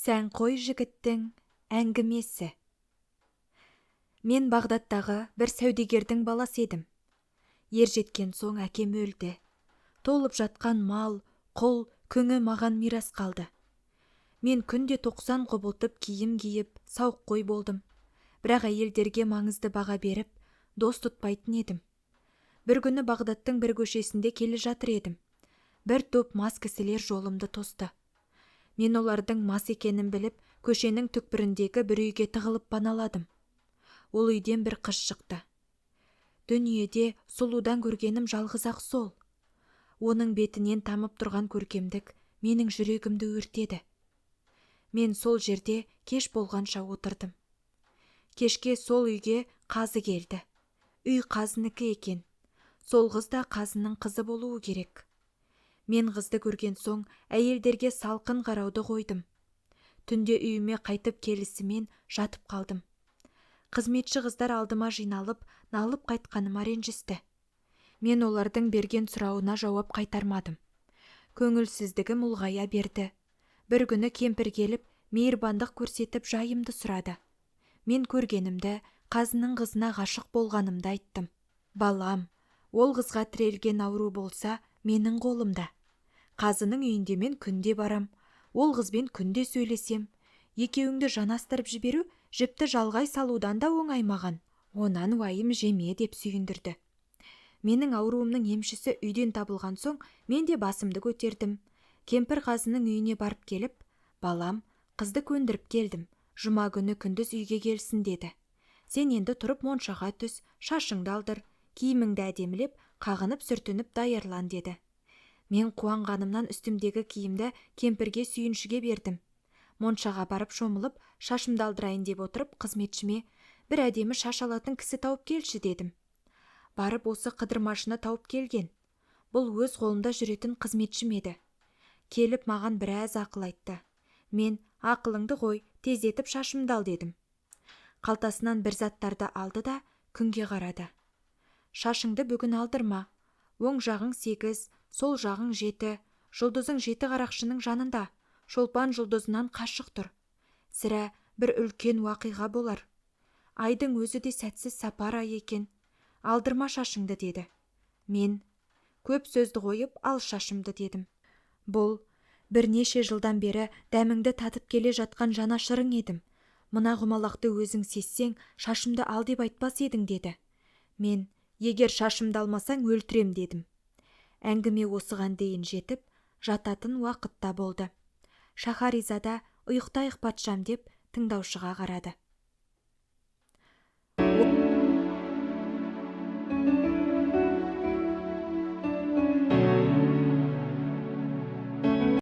Сәнқой жігіттің әңгімесі. Мен Бағдаттағы бір саудагердің баласы едім. Ер жеткен соң әкем өлді. Толып жатқан мал, құл, күңі маған мирас қалды. Мен күнде 90 құбылтып киім киіп, сауыққой болдым. Бірақ әйелдерге маңызды баға беріп, дос тұтпайтын едім. Бір күні Бағдаттың бір көшесінде келе жатыр едім. Бір топ мас кісілер жолымды тосты. Мен олардың мас екенін біліп, көшенің түкпіріндегі бір үйге тығылып паналадым. Ол үйден бір қыз шықты. Дүниеде сұлудан көргенім жалғыз–ақ сол. Оның бетінен тамып тұрған көркемдік менің жүрегімді өртеді. Мен сол жерде кеш болғанша отырдым. Кешке сол үйге қазы келді. Үй қазыныкі екен. Сол қыз да қазының қызы болуы керек. Мен қызды көрген соң әйелдерге салқын қарауды қойдым. Түнде үйіме қайтып келісімен жатып қалдым. Қызметші қыздар алдыма жиналып, налып қайтқаныма ренжісті. Мен олардың берген сұрауына жауап қайтармадым. Көңілсіздігім ұлғая берді. Бір күні кемпір келіп, мейірбандық көрсетіп жайымды сұрады. Мен көргенімді, қазының қызына ғашық болғанымды айттым. «Балам, ол қызға тірелген ауру болса, менің қолымда. Қазының үйіне мен күнде барам, ол қызбен күнде сөйлесем. Екеуіңді жанастырып жіберу жіпті жалғай салудан да оңай маған. Онан уайым жеме», – деп сүйіндірді. Менің ауруымның емшісі үйден табылған соң мен де басымды көтердім. Кемпір қазының үйіне барып келіп: «Балам, қызды көндіріп келдім, жұма күні күндіз үйге келсін», – деді. «Сен енді тұрып моншаға түс, шашыңды алдыр, киіміңді әдемілеп, қағынып-сүртініп даярлан», – деді. Мен қуанғанымнан үстімдегі киімді кемпірге сүйіншіге бердім. Моншаға барып шомылып, шашымды алдырайын деп отырып, қызметшіме: «Бір әдемі шаш алатын кісі тауып келші», – дедім. Барып осы қыдырмашыны тауып келген. Бұл өз қолымда жүретін қызметшім еді. Келіп маған біраз ақыл айтты. Мен: «Ақылыңды қой, тездетіп шашымды ал», – дедім. Қалтасынан бір заттарды алды да күнге қарады. «Шашыңды бүгін алдырма. Оң жағың 8, сол жағың 7, жұлдызың жеті қарақшының жанында, Шолпан жұлдызынан қашық тұр. Сірә, бір үлкен уақиға болар. Айдың өзі де сәтсіз сапар айы екен. Алдырма шашыңды», – деді. Мен: «Көп сөзді қойып, ал шашымды», – дедім. Бұл: «Бірнеше жылдан бері дәміңді татып келе жатқан жанашырың едім. Мына құмалақты өзің сезсең, шашымды ал деп айтпас едің», – деді. Мен: «Егер шашымды алмасаң, өлтірем», – дедім. Әңгіме осыған дейін жетіп, жататын уақыт та болды. Шаһаризада: «Ұйықтайық, патшам», – деп тыңдаушыға қарады.